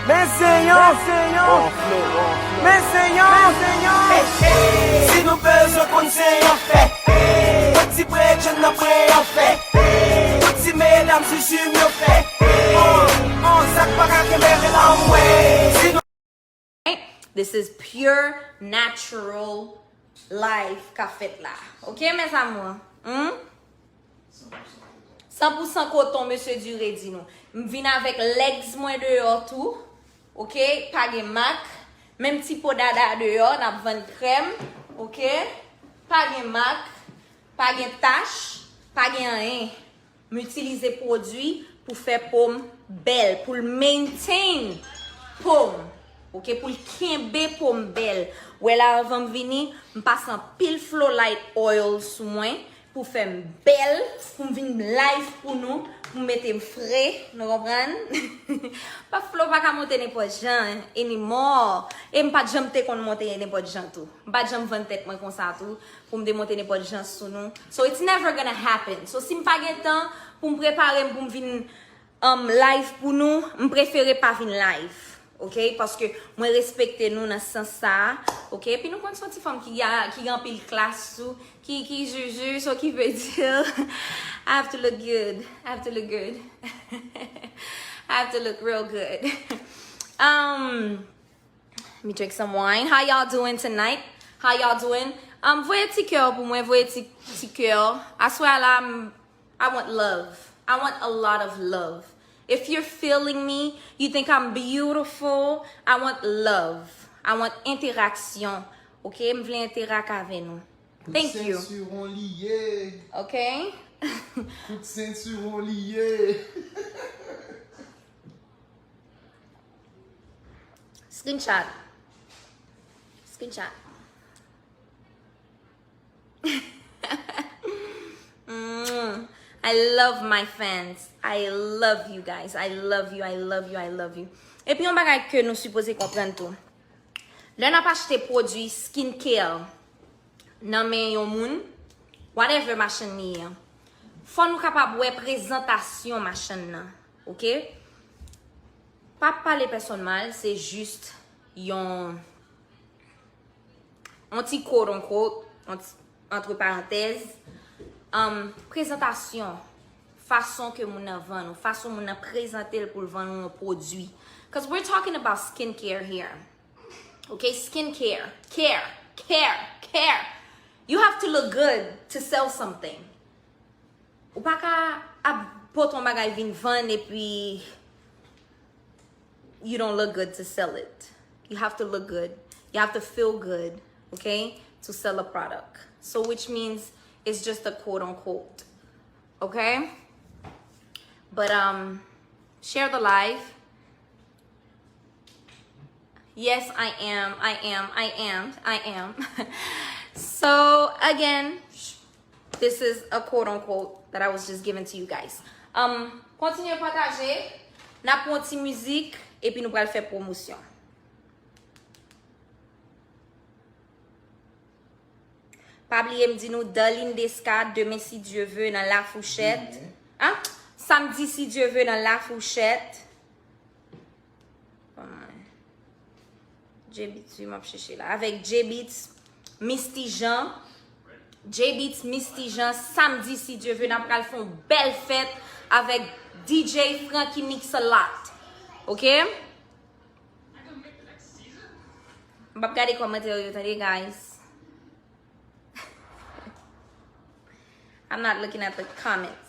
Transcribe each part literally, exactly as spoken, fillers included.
Men se yon, men se yon, men se yon. Si nou bezwen konn se yon fè, pran ti bredjenn nan pran yon fè. Tout ti medam sou jim yo fè. On, on, sa k pa ka kenbe l anmwe. Si nou This is pure natural life k ap fèt la. Ok, mes amours? Hmm? San pou san koton, mesye Dure di nou. M vin avèk legs mwen deyò tou. Ok? Pa gen mak. Menm ti po dada deyò, n ap vann krèm. Ok? Pa gen mak. Pa gen tach. Pa gen anyen. M itilize pwodui pou fè po m bèl, pou l maintain po m. Ok? Pou l kenbe po m bèl. Wè la, anvan m vini, m pase anpil Flow Light Oil sou mwen. Pou fè m bèl, pou m vin live pou nou, pou m mete m fre, nou konprann? Pap Flow pa ka monte nenpòt jan anymore. E m pa t janm te konn monte nenpòt jan tou. M pa t janm vann tèt mwen konsa tou, pou m te monte nenpòt jan sou nou. So it's never gonna happen. So si m pa gen tan pou m prepare m pou m vin um, live pou nou, m prefere pa vin live. Ok? Paske mwen respekte nou nan sans sa a. Ok? Epi nou konn se yon ti fanm ki, a, ki gen anpil klas tou, ki, ki juju, so ki vle di, I have to look good. I have to look good. I have to look real good. Um, let me drink some wine. How y'all doing tonight? How y'all doing? Um, voye ti kè pou mwen, voye ti, ti kè. Aswè a la, m, I want love. I want a lot of love. If you're feeling me, you think I'm beautiful, I want love. I want interaction. Ok? M vle enterak avè nou. Thank you. Kout sentiwon li ye. Ok? Kout sentiwon li ye. Screenshot. Screenshot. Mm. I love my fans. I love you guys. I love you, I love you, I love you. Epi yon bagay ke nou sipoze konprann tou. Lè n ap achte pwodui skincare nan men yon moun, whatever machann li ye, fò nou kapab wè prezantasyon machann nan, ok? Pa pale pèsonn mal, se jis yon, yon ti quote unquote, yon ti, entre parenthèses, um, prezantasyon, fason ke moun nan vann ou, fason moun nan prezante l pou l vann ou yon pwodui. 'Cause we're talking about skincare here. Ok, skincare, care, care, care. You have to look good to sell something. Ou pa ka ap pote yon bagay vin vann epi you don't look good to sell it. You have to look good. You have to feel good, okay, to sell a product. So which means it's just a quote unquote, okay? But um, share the live. Yes, I am. I am. I am. I am. So, again, this is a quote unquote that I was just giving to you guys. Um, kontinye pataje. N ap pran ti mizik, epi nou pral fè pwomosyon. Pa bliye m di nou, Darline Desca, demen si Dye ve, nan La Fourchette. Hein? Samdi si Dye ve, nan La Fourchette. J-Beats, wi, m ap chèche la. Avèk J-Beats, Misty Jean. J-Beats, Misty Jean, samdi, si Dye ve, n ap pral fè yon bèl fèt avèk D J Frankie Mix a Lot. Ok? M p ap gade kòmantè yo, tande, guys. I'm not looking at the comments.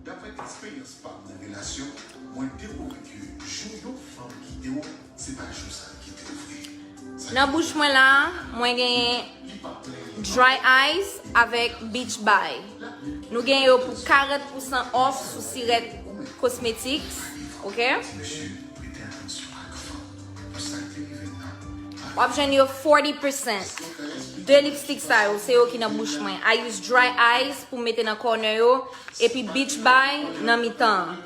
Daprè eksperyans pa m nan relasyon, mwen dekouvri ke jou yon fanm kite w, se pa jou sa l kite w vre. Nan bouch mwen la, mwen genyen Dry Eyes avèk Beach Bye. Nou genyen yo pou karant pousan off sou Sirèt Cosmetics, ok? W ap jwenn yo forty percent. De lipstick sa yo, se yo ki nan bouch mwen. I use Dry Eyes pou mete nan corner yo, epi Beach Bye nan mitan.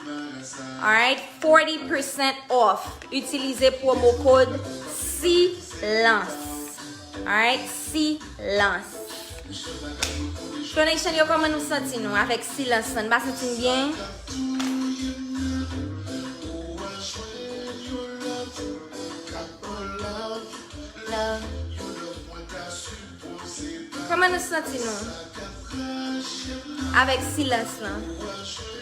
Alright, forty percent off. Itilize promo code silence. Alright, silence. Flow Nation yo, kòman nou santi nou avèk silans lan? Nou pa santi n byen? Kòman nou santi nou avèk silans lan?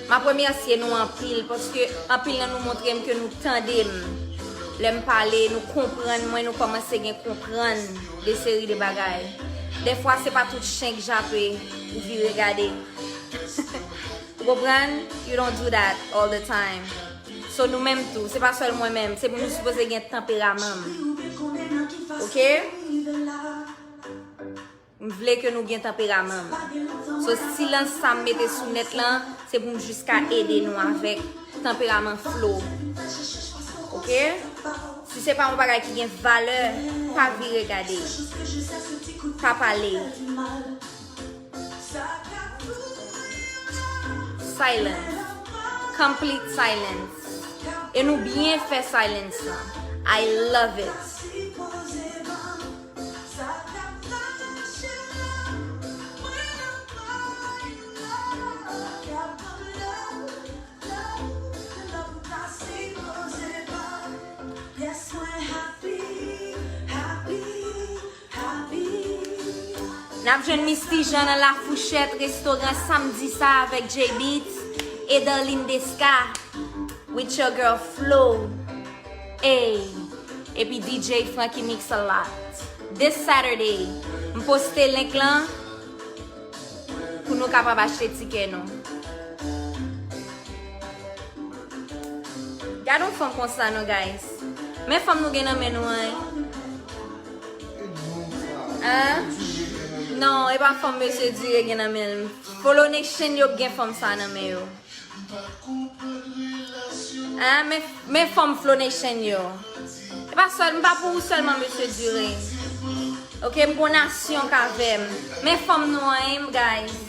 M ap remèsye nou anpil, paske anpil nan nou montre m ke nou tande m. Lè m pale, nou konprann mwen, nou kòmanse gen konprann de seri de bagay. Dèfwa, se pa tout chen k jape, ou vire gade. Ou konprann? You don't do that all the time. So, nou menm tou, se pa sèl mwen menm, se pou nou sipoze gen tanperaman m. Oke? M vle ke nou gen tanperaman m. So, silans sa m mete sou nèt lan, se pou m jis ka ede nou avèk tanperaman Flow. Oke? Si se pa yon bagay ki gen valè, pa vire gade. Pa pale. Silence. Complete silence. E nou byen fè silence lan. I love it. N ap jwenn Misty Jean nan La Fourchette Restaurant samdi sa avèk Jay Beats e Darline Desca with your girl Flow. Ey, epi D J Frankie Mix a Lot. This Saturday, m poste link lan pou nou kapab achte tikè nou. Gade yon fanm konsa non, guys. Men fanm nou gen nan men nou an. Hein? Non, e pa fanm Mesye Dure gen nan men l. Flow Nation yo gen fanm sa nan men yo. Hein? Men, men fanm Flow Nation yo. E pa sèl, m pa pou ou sèlman, Mesye Dure. Oke, m gon nasyon k avè m. Men fanm nou an, guys.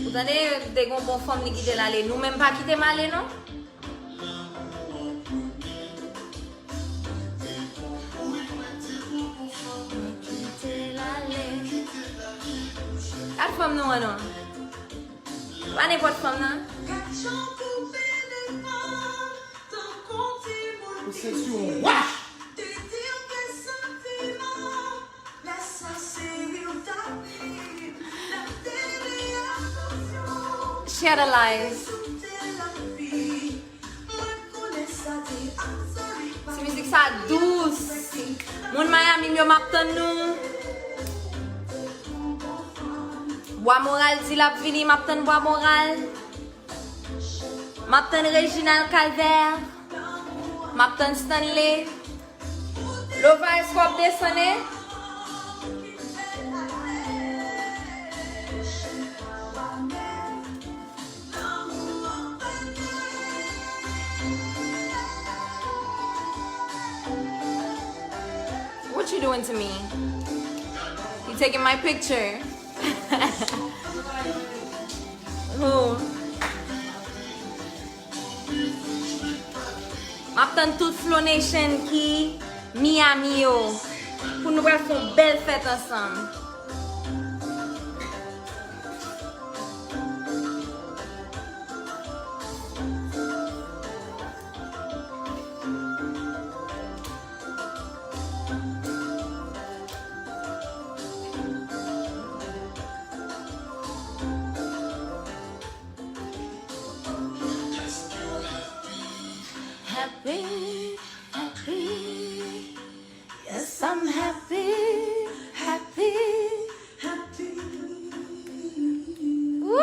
Ou tande, te gon bon fanm li kite l ale. Nou menm pa kite m ale, non? Gad fanm nou an, non. Pa nenpòt fanm, non. Ou se sou yon wach. Share the live. Ti mizik sa dous. Moun Miami m yo, m ap tann nou. Bwa Moral di l ap vini, m ap tann Bwa Moral. M ap tann Reginald Calvert. M ap tann Stanley. Lova, èske w ap desann? What you doing to me? You taking my picture? Who? M ap tann tout Flow Nation ki Miami yo pou nou pral fè yon bèl fèt ansanm. Happy, happy. Yes, I'm happy, happy, happy. Woo!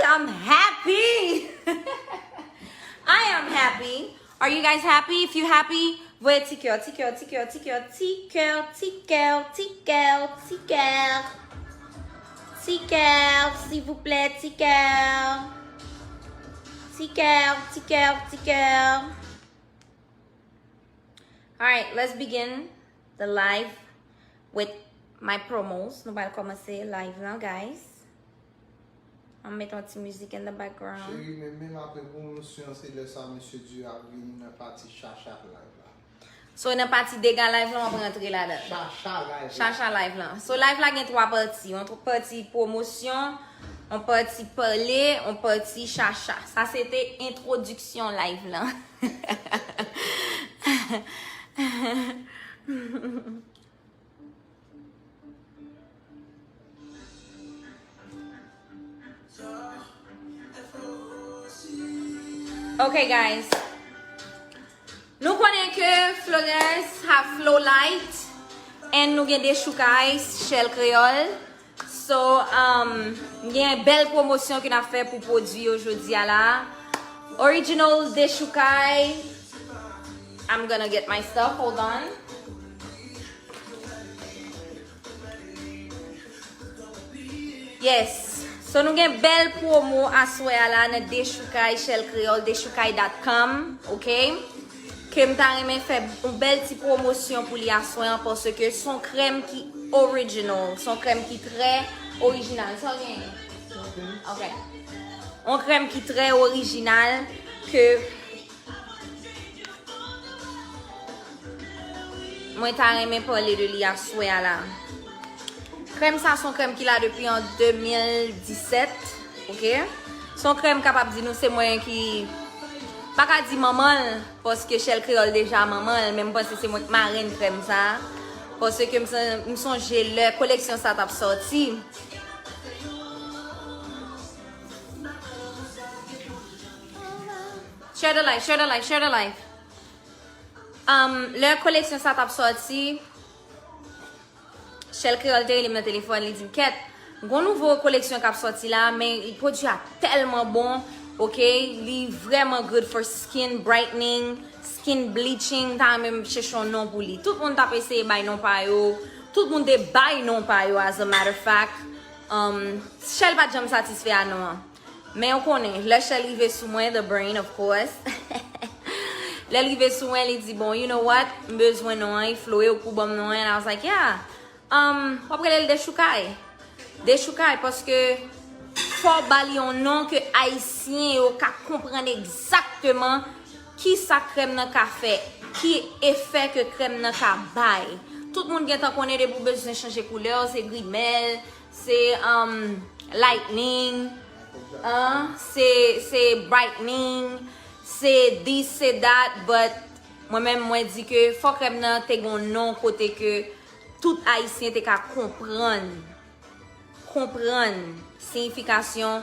I'm happy. I am happy. Are you guys happy? If you happy, voye ti kè, ti kè, ti kè, ti kè, ti kè, ti kè, ti kè, ti kè. Ti kè, silvouplè, ti kè. Ti kè, ti kè, ti kè. Alright, let's begin the live with my promos. Nou pral kòmanse live lan, guys. An met yon ti mizik in the background. Cheri, men menm apre pwomosyon, se lè sa mesye Dieu ap vin nan pati chacha live la. So nan pati dega live la, w ap rantre ladan. Chacha live la. Chacha live lan. So live la gen twa pati. Yon tr- pati pwomosyon, yon pati pale, yon pati chacha. Sa se te entwodiksyon live lan. Ok guys. Nou konnen ke Florence have flow light and nou gen Dechoukay Shell Creole. So, um, gen bèl pwomosyon ke n ap fè pou pwodui yo jodi a la. Original Dechoukay. I'm gonna get my stuff. Hold on. Yes. So nou gen bèl pwomo aswè a la nan Dechoukay Shell Creole, dechoukay dot com, ok? Ke m ta renmen fè yon bèl ti pwomosyon pou li aswè an, paske se yon krèm ki original, se yon krèm ki trè orijinal. Sa w genyen? Ok. Yon krèm ki trè orijinal, ke mwen ta renmen pale de li aswè a la. Krèm sa se yon krèm ki la depi an de mil disèt, ok? Se yon krèm kapab di nou se mwen ki, pa ka di manman l, paske Shell Creole deja manman l, men m panse se mwen k marenn krèm sa. Paske m son- m sonje lè koleksyon sa t ap sòti. Share the life, share the life, share the life. Um, lè koleksyon sa t ap sòti, Shell Creole te rele m nan telefòn, li di m, "Kèt, gon nouvo koleksyon k ap sòti la, men pwodui a tèlman bon, ok? Li vrèman good for skin brightening, skin bleaching." M ta renmen m chèche yon non pou li. Tout moun t ap eseye bay non pa yo. Tout moun te bay non pa yo, as a matter of fact. Um, Shell pa t janm satisfè a non an. Men w konnen, lè Shell rive sou mwen, the brain, of course. Lè l rive sou mwen, li di, "Bon, you know what? M bezwen non an, Flo, e w k pou ban m non an." And I was like, "Yeah." Um, w ap rele l Dechoukay. Dechoukay, paske fò w ba li yon non ke Ayisyen yo ka konprann egzakteman ki sa krèm nan ka fè, ki efè ke krèm nan ka bay. Tout moun gentan konnen depi w bezwen chanje koulè w, se grimèl, se, um, lightening, an, se, se brightening, se this, se that, but mwen menm mwen di ke fò krèm nan te gon non kote ke tout Ayisyen te ka konprann, konprann siyifikasyon